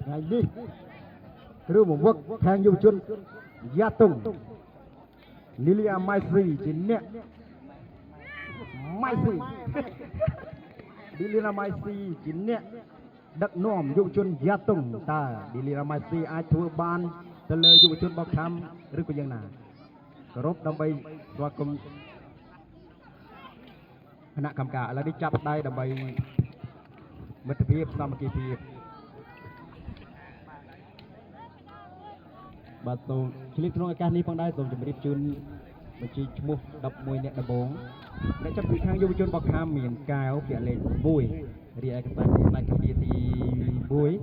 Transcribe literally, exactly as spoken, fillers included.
Anai nih, krư̆ mơ̆ng wơ̆k kheng yŭ čun Gia Tông. Lilia Mai Si, či nĕ. Mai Si. Lilia Mai Si, či nĕ. Đăk nuăm yŭ čun Gia Tông ta. Lilia Mai Si, ai thua ban, tơlơi yŭ čun ƀok kham, rư̆ kơ yang na. Krư̆ đăm ƀai sua kơ̆m. Ană khăm ka, lĕ đi čăp đai đăm ƀai. Mơ̆t biêp, săm ki biêp. Ƀă tông, čilip trông akah ni păng đai tông čơmrip čun. Mơ̆ či čmuh đăp mui nĕ đa ƀong. Nĕ čăp bi khang yŭ čun ƀok kham miên kâo, pia lĕ ƀui. Ri ai kơ ta, ta kơ đi ti ƀui.